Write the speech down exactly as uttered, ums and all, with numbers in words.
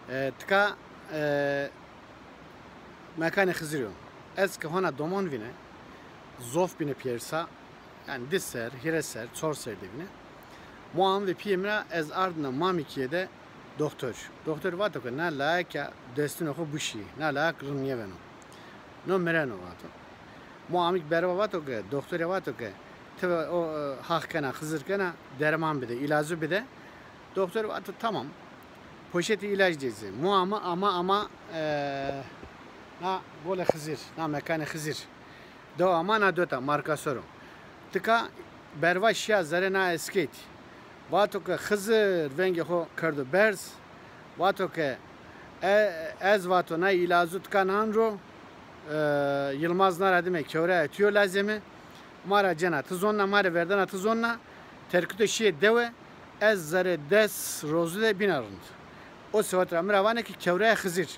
E, tika e, mekanê Xizirî yo. Ez ke hona domon vîne, zof bîne pîyersa, yanî di ser, hîrê ser, çor ser de vîne. Muam ve pîyê mi ra ez ardina Mamîkîye de doktor. Doktor vato ke na layeka destûnê xo buşîyê, na layek rind nêbeno. No mireno vato. Muamîk berva vato ke, doktorê vato ke ti o, e, Haq kena, Xizir kena, derman bide, îlazu bide. Doktor vato tamam. Poşetî îlac dê zî. Muamî ama ama e, na golê Xizir, na mekanê Xizir. Dew ama na dota Markasoro. Tika berva şîya zerê na eskeytî. Vato ke Xizir vengê xo kerdo berz. Vato ke e, ez vato na îlazu tika nan ro, e, Yilmaz na ra dime kewraya tu yo lazê mi. Ma ra cena ti zonna, ma rê verdena ti zonna. Terkito şîyê dewe, ez zerê des rozu de bîna rind. O sewet ra mi ra vanê ke kewraya Xizir.